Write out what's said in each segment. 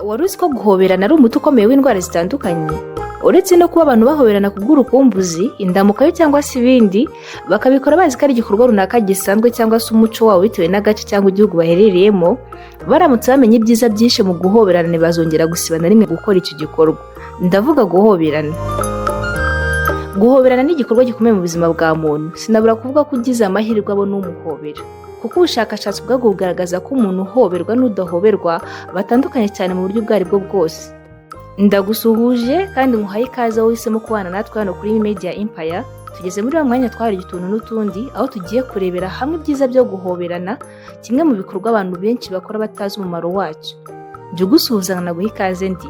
Wari uzi ko guhoberana ari umuti ukomeye w'indwara zitandukanye? Uretse no kuba abantu bahoberana ku bw'urukumbuzi, indamukayo cyangwa se ibindi, bakabikora bazi ko ari igikorwa runaka gisanzwe cyangwa se umuco wabo bitewe n'agace cyangwa igihugu baherereyemo, baramutse bamenye ibyiza byinshi mu guhoberana ntibazongera gusiba na rimwe gukora icyo gikorwa. Ndavuga guhoberana. Guhoberana ni igikorwa gikomeye mu buzima bwa muntu. Sinabura kuvuga ko ugize amahirwe abona umuhobera, kuko ubushakashatsi ubwabwo bugaragaza ko umuntu uhoberwa n'udahoberwa batandukanye cyane mu buryo ubwo ari bwo bwose. Ndagusuhuje kandi nguhaye ikaze wowe uhisemo kubana natwe hano kuri Media Empire. Tugeze muri wa mwanya twahariye utuntu n'utundi, aho tugiye kurebera hamwe ibyiza byo guhoberana, kimwe mu bikorwa abantu benshi bakora batazi umumaro wacyo. Jya ugusuhuza nkanaguha ikaze, ndi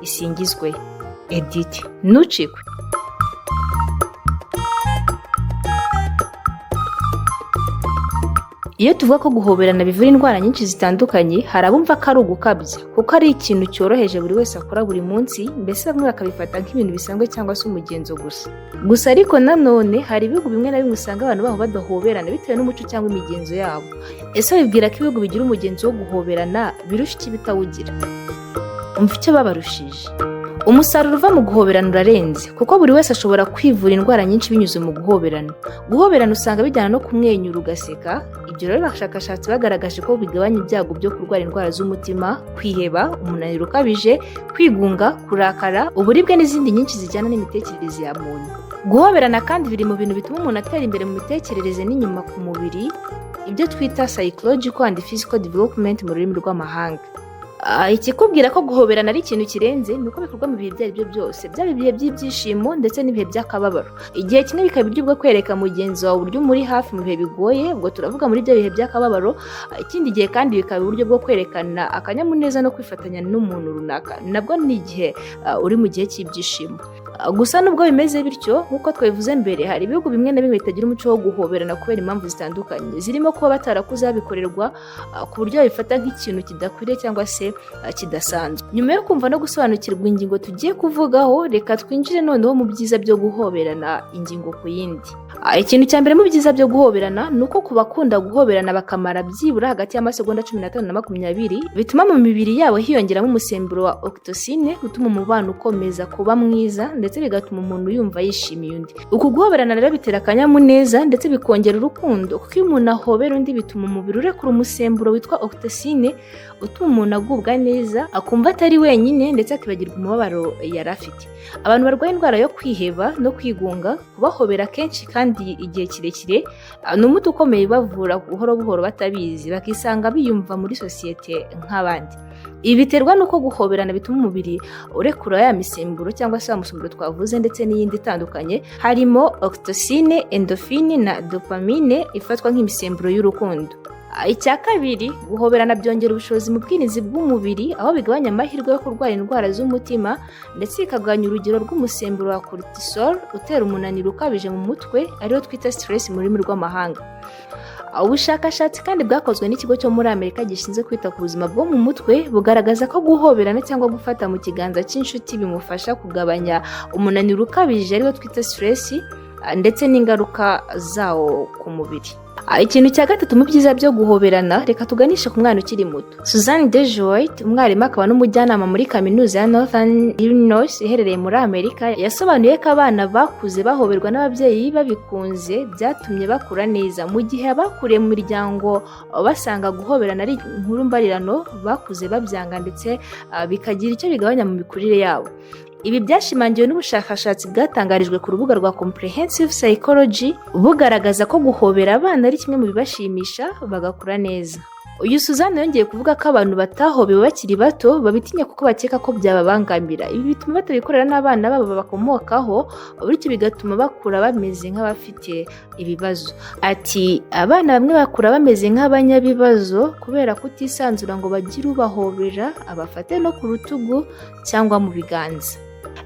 Isingizwe Edith. Ntucikwe. Iyo tuvuga ko guhoberana bivura indwara nyinshi zitandukanye, hari abumva ko ari ugukabya, kuko ari ikintu cyoroheje buri wese akora buri munsi, mbese bamwe bakabifata nk'ibintu bisanzwe cyangwa se umugenzo gusa. Gusa ariko nanone hari ibihugu bimwe na bimwe usanga abantu baho badahoberana bitewe n'umuco cyangwa imigenzo yabo. Ese wibwira ko ibihugu bigira umugenzo wo guhoberana birusha iki ibitawugira? Umva icyo babarushije. Umusaruro uva mu guhoberana urarenze, kuko buri wese ashobora kwivura indwara nyinshi binyuze mu guhoberana. Guhoberana usanga bijyana no kumwenyura ugaseka. Ibyo rero abashakashatsi bagaragaje ko bigabanya ibyago byo kurwara indwara z'umutima, kwiheba, umunaniro ukabije, kwigunga, kurakara, uburibwe n'izindi nyinshi zijyana n'imitekerereze ya muntu. Guhoberana kandi biri mu bintu bituma umuntu atera imbere mu mitekerereze n'inyuma ku mubiri, ibyo twita psychological and physical development mu rurimi rw'amahanga. Ikikubwira ko guhoberana ari ikintu kirenze ni uko bikorwa mu bihe ibyo ari byo byose, byaba ibihe by'ibyishimo ndetse n'ibihe by'akababaro. Igihe kimwe bikaba uburyo bwo kwereka mugenzi wawe uburyo umuri hafi mu bihe bigoye, ubwo turavuga muri ibyo bihe by'akababaro. Ikindi gihe kandi bikaba uburyo bwo kwerekana akanyamuneza no kwifatanya n'umuntu runaka, nabwo ni igihe uri mu gihe cy'ibyishimo. Gusa nubwo bimeze bityo, nk'uko twabivuze mbere, hari ibihugu bimwe na bimwe bitagira umuco wo guhoberana kubera impamvu zitandukanye, zirimo kuba batarakuze babikorerwa, ku buryo babifata nk'ikintu kidakwiriye cyangwa se kidasanzwe. Nyuma yo kumva no gusobanukirwa ingingo tugiye kuvugaho, reka twinjire noneho mu byiza byo guhoberana ingingo ku yindi. Ikintu cya mbere mu byiza byo guhoberana ni uko ku bakunda guhoberana bakamara byibura hagati y'amasegonda 15 na 20, bituma mu mibiri yabo hiyongeramo umusemburo wa oxytocine utuma umubano ukomeza kuba mwiza, ndetse bigatuma umuntu yumva yishimiye undi. Uku guhoberana rero bitera akanyamuneza ndetse bikongera urukundo, kuko iyo umuntu ahobera undi bituma umubiri urekura umusemburo witwa oxytocine utuma umuntu agubwa neza, akumva atari wenyine, ndetse akibagirwa umubabaro yari afite. Abantu barwaye indwara yo kwiheba no kwigunga, kubahobera kenshi kandi igihe kirekire ni umuti ukomeye ubavura buhoro buhoro batabizi, bakisanga biyumva muri sosiyete nk'abandi. Ibi biterwa n'uko guhoberana bituma umubiri urekura ya misemburo cyangwa se wa musemburo twavuze ndetse n'iyindi itandukanye, harimo oxytocine, endorphine na dopamine ifatwa nk'imisemburo y'urukundo. Icya kabiri, guhoberana byongera ubushobozi mu bwirinzi bw'umubiri, aho bigabanya amahirwe yo kurwara indwara z'umutima, ndetse bikagabanya urugero rw'umusemburo wa cortisol utera umunaniro ukabije mu mutwe, ariwo twita stress mu rurimi rw'amahanga. Ubushakashatsi kandi bwakozwe n'ikigo cyo muri Amerika gishinzwe kwita ku buzima bwo mu mutwe bugaragaza ko guhoberana cyangwa gufata mu kiganza cy'inshuti bimufasha kugabanya umunaniro ukabije, ariwo twita stress, ndetse n'ingaruka zawo ku mubiri. Ikintu cya gatatu mu byiza byo guhoberana, reka tuganishe ku mwana ukiri muto. Suzanne DeJoyt, umwarimu akaba n'umujyanama muri kaminuza ya Northern Illinois iherereye muri Amerika, yasobanuye ko abana bakuze bahoberwa n'ababyeyi babikunze byatumye bakura neza, mu gihe abakuriye mu miryango basanga guhoberana ari inkuru mbarirano bakuze babyanga, ndetse bikagira icyo bigabanya mu mikurire yabo. Ibi byashimangiwe n'ubushakashatsi bwatangarijwe ku rubuga rwa Comprehensive Psychology, bugaragaza ko guhobera abana ari kimwe mu bibashimisha bagakura neza. Uyu Suzanne yongeye kuvuga ko abantu batahobewe bakiri bato babitinya kuko bakeka ko byababangamira. Ibi bituma batabikorera n'abana babo babakomokaho, bityo bigatuma bakura bameze nk'abafite ibibazo. Ati: "Abana bamwe bakura bameze nk'abanyabibazo kubera kutisanzura ngo bagire ubahobera, abafate no ku rutugu cyangwa mu biganza."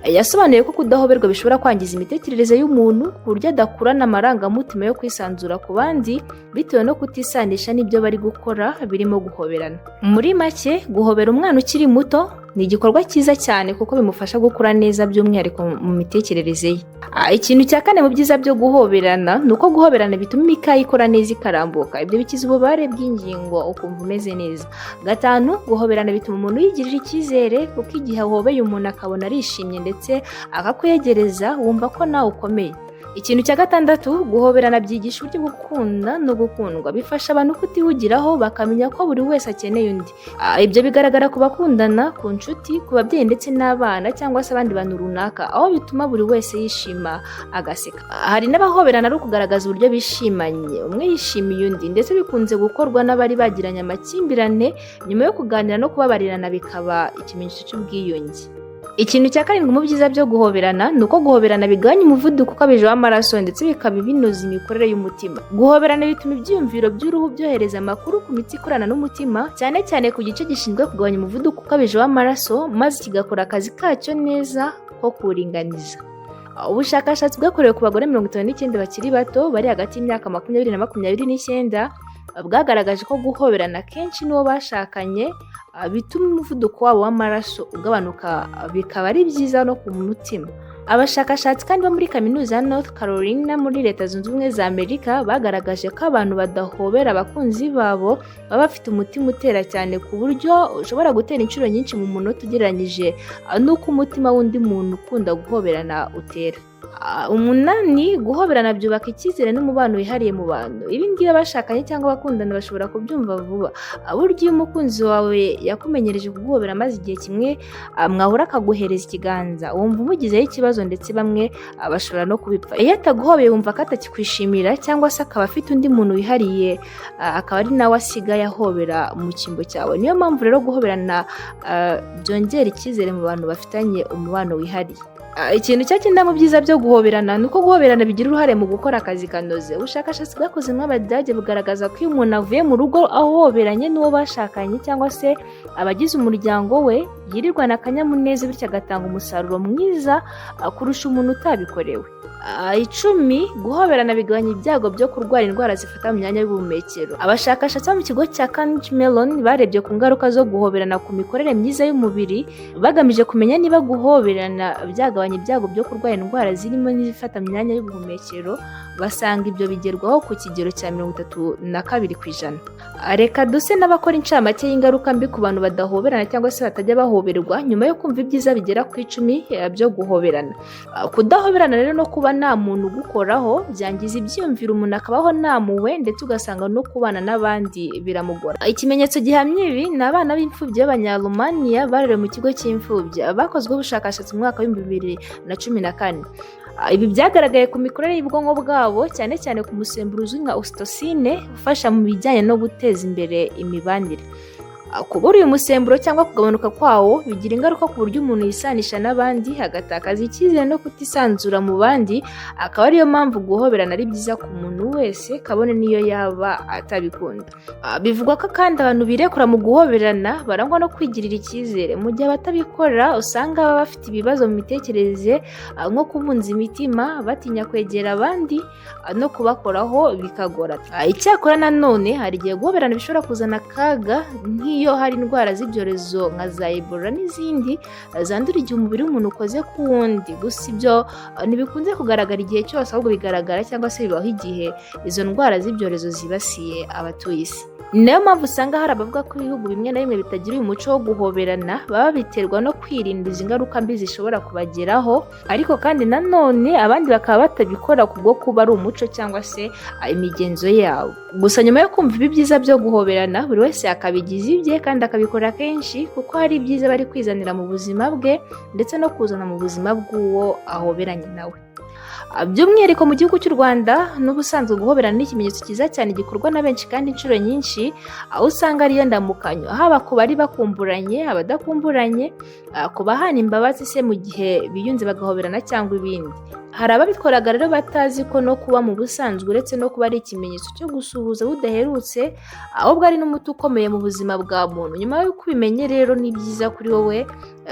Yasobanuye ko kudahoberwa bishobora kwangiza imitekerereze y'umuntu, ku buryo adakurana amarangamutima yo kwisanzura ku bandi bitewe no kutisanisha n'ibyo bari gukora birimo guhoberana. Muri make, guhobera umwana ukiri muto ni igikorwa cyiza cyane kuko bimufasha gukura neza, by'umwihariko mu mitekerereze ye. Ikintu cya kane mu byiza byo guhoberana ni uko guhoberana bituma imikaya ikora neza, ikarambuka. Ibyo bikiza ububabare bw'ingingo, ukumva umeze neza. Gatanu, guhoberana bituma umuntu yigirira icyizere, kuko igihe ahobeye umuntu akabona arishimye ndetse akakwegereza, wumva ko nawe ukomeye. Ikintu cya gatandatu, guhoberana byigisha uburyo bwo gukunda no gukundwa. Bifasha abantu kutihugiraho, bakamenya ko buri wese akeneye undi. Ibyo bigaragara ku bakundana, ku nshuti, ku babyeyi ndetse n'abana cyangwa se abandi bantu runaka, aho bituma buri wese yishima, agaseka. Hari n'abahoberana ari ukugaragaza uburyo bishimanye, umwe yishimiye undi, ndetse bikunze gukorwa n'abari bagiranye amakimbirane, nyuma yo kuganira no kubabarirana bikaba ikimenyetso cy'ubwiyunge. Ikintu cya karindwi mu byiza byo guhoberana ni uko guhoberana bigabanya umuvuduko ukabije w'amaraso, ndetse bikaba binoza imikorere y'umutima. Guhoberana bituma ibyiyumviro by'uruhu byohereza amakuru ku mitsi ikorana n'umutima, cyane cyane ku gice gishinzwe kugabanya umuvuduko ukabije w'amaraso, maze kigakora akazi kacyo neza ko kuwuringaniza. Ubushakashatsi bwakorewe ku bagore 59 bakiri bato bari hagati y'imyaka 20 na 29 bwagaragaje ko guhoberana kenshi n'uwo bashakanye bituma umuvuduko wabo w'amaraso ugabanuka, bikaba ari byiza no ku mutima. Abashakashatsi kandi bo muri Kaminuza ya North Carolina muri Leta Zunze Ubumwe za Amerika bagaragaje ko abantu badahobera abakunzi babo baba bafite umutima utera cyane, ku buryo ushobora gutera inshuro nyinshi mu munota ugereranyije n'uko umutima w'undi muntu ukunda guhoberana utera. Umunani, guhoberana byubaka icyizere n'umubano wihariye mu bantu. Ibi ngibi abashakanye cyangwa abakundana bashobora kubyumva vuba. Burya iyo umukunzi wawe yakumenyereje kuguhobera maze igihe kimwe mwahura akaguhereza ikiganza, wumva umugizeho ikibazo, ndetse bamwe bashobora no kubipfa. Iyo ataguhobeye wumva ko atakikwishimira, cyangwa se akaba afite undi muntu wihariye, akaba ari nawe asigaye ahobera mu cyimbo cyawe. Niyo mpamvu rero guhoberana byongera icyizere mu bantu bafitanye umubano wihariye. Ikintu cya cyenda mu byiza byo guhoberana ni uko guhoberana bigira uruhare mu gukora akazi kanoze. Ubushakashatsi bwakozwe n'Abadage bugaragaza ko iyo umuntu avuye mu rugo ahoberanye n'uwo bashakanye cyangwa se abagize umuryango we, yirirwana akanyamuneza, bityo agatanga umusaruro mwiza kurusha umuntu utabikorewe. 10, guhoberana bigabanya ibyago byo kurwara indwara zifata mu myanya y'ubuhumekero. Abashakashatsi bo mu kigo cya Carnegie Mellon barebye ku ngaruka zo guhoberana ku mikorere myiza y'umubiri, bagamije kumenya niba guhoberana byagabanya ibyago byo kurwara indwara zirimo n'izifata mu myanya y'ubuhumekero, basanga ibyo bigerwaho ku kigero cya 32%. Reka duse n'abakora incamake y'ingaruka mbi ku bantu badahoberana cyangwa se batajya bahoberwa, nyuma yo kumva ibyiza bigera ku 10 byo guhoberana. Kudahoberana rero no kuba nta muntu ugukoraho byangiza ibyiyumviro, umuntu akabaho ntamuwe, ndetse ugasanga no kubana n'abandi biramugora. Ikimenyetso gihamya ibi ni abana b'imfubyi b'Abanyarumaniya barerewe mu kigo cy'imfubyi, bakozweho ubushakashatsi mu mwaka w'2014. Ibi byagaragaye ku mikorere y'ubwonko bwabo, cyane cyane ku musemburo uzwi nka ocytocine, ufasha mu bijyanye no guteza imbere imibanire. Kubura uyu musemburo cyangwa kugabanuka kwawo bigira ingaruka ku buryo umuntu yisanisha n'abandi, agatakaza icyizere no kutisanzura mu bandi, akaba ariyo mpamvu guhoberana ari byiza ku muntu wese, kabone n'iyo yaba atabikunda. Bivugwa ko kandi abantu birekura mu guhoberana barangwa no kwigirira icyizere, mu gihe abatabikora usanga baba bafite ibibazo mu mitekerereze, nko kubunza imitima, batinya kwegera abandi, no kubakoraho bikagora. Icyakora nanone hari igihe guhoberana bishobora kuzana akaga, nk'iyo hari indwara z'ibyorezo nka za Ebola n'izindi zandura igihe umubiri w'umuntu ukoze ku wundi. Gusa ibyo ntibikunze kugaragara igihe cyose, ahubwo bigaragara cyangwa se bibaho igihe izo ndwara z'ibyorezo zibasiye abatuye isi. Ni nayo mpamvu usanga hari abavuga ko ibihugu bimwe na bimwe bitagira uyu muco wo guhoberana baba biterwa no kwirinda izi ngaruka mbi zishobora kubageraho, ariko kandi nanone abandi bakaba batabikora kubwo kuba ari umuco cyangwa se imigenzo yabo. Gusa nyuma yo kumva ibi byiza byo guhoberana, buri wese yakabigiza ibye kandi akabikora kenshi, kuko hari ibyiza bari kwizanira mu buzima bwe ndetse no kuzana mu buzima bw'uwo ahoberanye nawe. By'umwihariko mu gihugu cy'u Rwanda, n'ubusanzwe guhoberana ni ikimenyetso cyiza cyane gikorwa na benshi kandi inshuro nyinshi, aho usanga ariyo ndamukanyo, haba ku bari bakumburanye, abadakumburanye, ku bahana imbabazi se mu gihe biyunze bagahoberana cyangwa ibindi. Hari ababikoraga rero batazi ko no kuba mu busanzwe, uretse no kuba ari ikimenyetso cyo gusuhuza budaherutse, ahubwo ari n'umuti ukomeye mu buzima bwa muntu. Nyuma y'uko ubimenye rero, ni byiza kuri wowe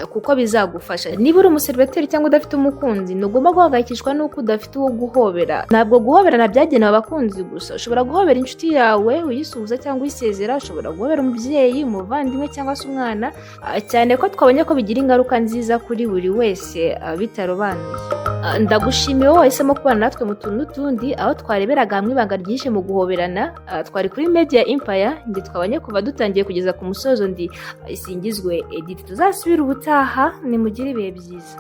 kuko bizagufasha. Niba uri umuseribateri cyangwa udafite umukunzi, ntugomba guhangayikishwa n'uko udafite uwo guhobera. Ntabwo guhoberana byagenewe abakunzi gusa. Ushobora guhobera inshuti yawe uyisuhuza cyangwa uyisezera, ushobora guhobera umubyeyi, umuvandimwe cyangwa se umwana, cyane ko twabonye ko bigira ingaruka nziza kuri buri wese bitarobanuye. Ndagushimiye wowe wahisemo kubana natwe mu tuntu n'utundi, aho twareberaga hamwe ibanga ryinshi mu guhoberana. Twari kuri Media Empire, njye twabanye kuva dutangiye kugeza ku musozo ndi Isingizwe Edith. Tuzasubire ubutaha, nimugire ibihe byiza.